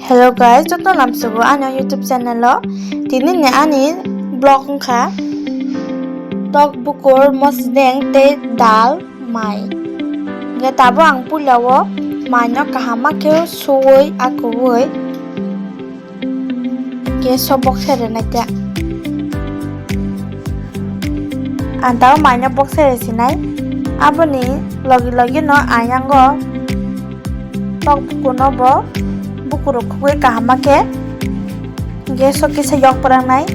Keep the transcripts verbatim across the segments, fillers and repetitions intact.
Hello guys, joto lamsogo ani YouTube channel o. Tini ni ani vlog wngkha tok bukur mosdeng tei dal mai. Hingke tabo ang puila o mai no kaham ma khe suwui akuwui gas o boksa rwnai ta. Ang tabo mai no boksa rwsinai. Aboni logi logi no ayang o tok bukur no bo bukur rok khugui kaham ma khe gas o kisa yok pwrangnai.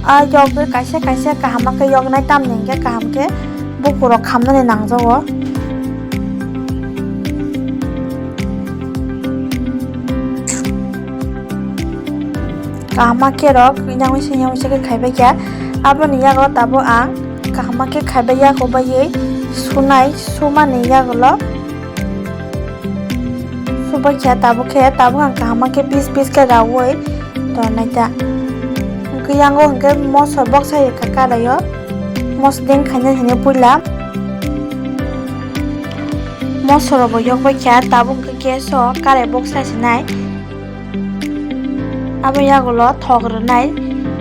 A yogwi kaisa kaisa kaham ma khe yoknai, tamni hingke kaham khe bukur rok khamnani nangjago. Kaham ma khe rok yang ui se yang ui se khe khaibai kha. Aboni yago tabo ang kaham ma khe khaibai yago baiwi sunai, sumani yagulo. Subaikha tabuk khe, tabuk ang kaham khe piece piece khe raui tonai ta. Hwnkhe yango hwnkhe moso boksa ye kha karaio. Mosdeng khaina hini puila. Moso rok bo yok baikha, tabuk hwnkhe gas o karai boksa sinai. Abo yagulo thok rwnai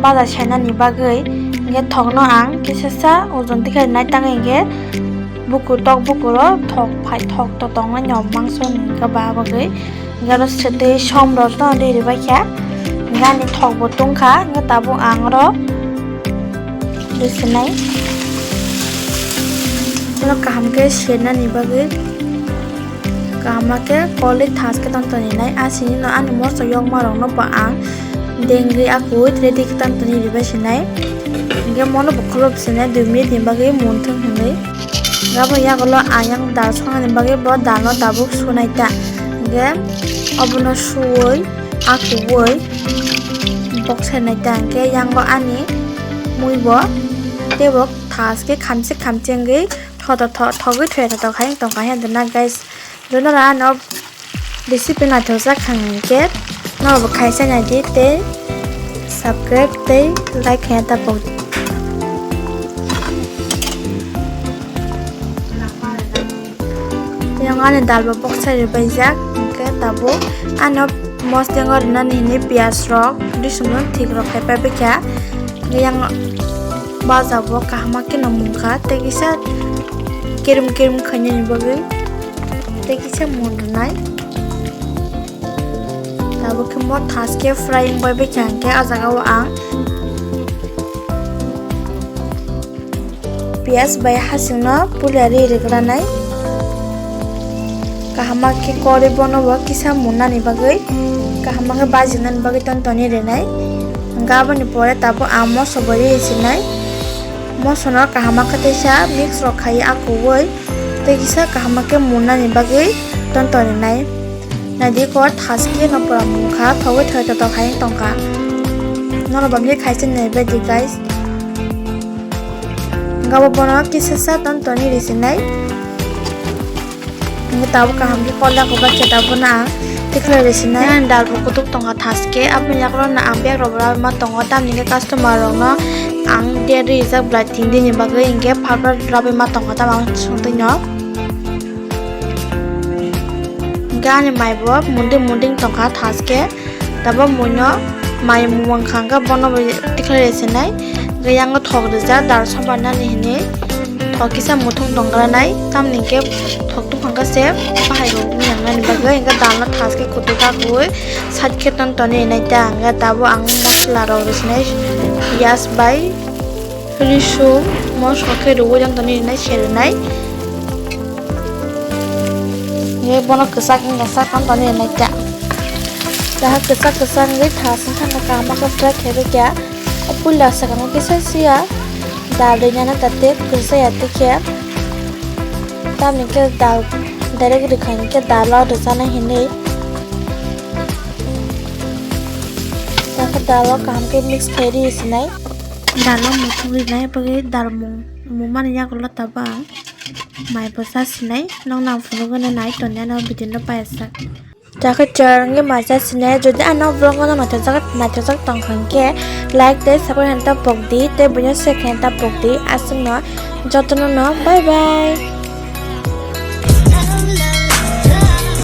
baja sainani bagwi, hwnkhe thokno ang kisa sa ojon tikhe rwnai tangwi hwnkhe bukur tok bukuro thok phai thok to tongnai no mangso ni hwnkhe ba bagwi. Hwnkhe aro swtwi som rok no ri rwbaikha, hwnkhe ani thok bo tungkha, hwnkhe tabuk ang oro ri swnai. Oro kaham khe sernani bagwi. Kaham khe kolwi thas khe tong toni nai. A sini no ani moso yokma rok no bo ang dengwi akui ready khe tong toni ribai sinai. Hingke mono bo khulop sinai dui minute ni bagwi munthung hinwi. Gabo yagulo ayang dal songnani bagwi bo dal no tabuk sunai ta. Hingke obono suwui akuwui boksa nai ta. Hingke yango ani mui bo tei bo thas khe khamchi khamchi wngwi thoto tho-, thogwi thoya thoto khai tongkha hwnwi na guys. Jotono ano recipe naithokjak kha hwnkhe norokbo khaisa naidi tei subscribe tei like khaina tapok. Yang ani dal bo boksa ribaijak hwnkhe tabuk ano mosdeng o rwnani hinwi piyaj rok, risumung thik rok khai pai baikha. Yang baja bo kaham khe no mungkha tei kisa kirim kirim khainani bagwi. Tei kisa mun rwnai. Tabuk khe mo thas khe frying bai bai kha hwnkhe ah jaga o ang piyaj bai hasing no puila ri rwgranai. Kaham khe korwi bono bo kisa munnani bagwi, kaham khe bajinani bagwi ton toni rwnai. Hwnkhe aboni pore tabuk ang moso bo ri sinai. Moso no kaham khe teisa mix rok khai akuwui. Tei kisa kaham khe munnani bagwi ton toni nai. Naidi kor thas khe no pura mungkha, thogwi thoi totok hai tongkha. Norok bamni khaisa nai baidi guys. Gabo bono kisa sa ton toni risinai. Ngi tabuk kaham khe kolya koba khe tabuk na ang tikhlai risinai. Yang dal bo kutuk tongkha thas khe, aboni yakulo na ang bag rok bo rabwi ma tongo, tamni hwnkhe customer rok no ang date rijak belai tin din ni bagwi, hinkhe phabra rabwi ma tongo, tamo ang swngtwi no. Hinkhe ani mai bo munding munding tongkha thas khe, tabo mui no mai mung kha hinkhe bono bo tikhlai rw sinai. Hinkhe yang thok rijak dal sobar nani hinwi thok kisa muthung tongkha nai, tamni hinkhe thok tongkha se bahai rok wng yang nani bagwi hinkhe dal no thas khe kutuk akui side khe ton toni nai ta hinkhe tabo ang masla rok rw sinai piyaj bai. Risum moso khe rwui tong toni rinai se rwnai. Ye bono kwchak wngya sak tong toni rinai ta. Jaha kwchak kwchak wngwi thas wngkha no kaham khe fry khaibai kha. O puila swkang khe sai siya dal rinani tate kwchaya tikhe. Tamni khe dal direct rwkha hinkhe dal o rwchana hinwi. Jaha dal o kaham khe mix khai ri sinai. Dal o muthung rinai bagwi dal mung mung mani yagulo tabang mai bo cha sinai. Nokno ang phunugwi nai toni ano video no paisa. Jakhe chwrwngwi mai cha sinai, jodi ano vlog no naithokjak naithokjak tongkha hinkhe like tei subscribe khaina tapok di tei buino share khaina tapok di. Aswkno jotono no bye bye.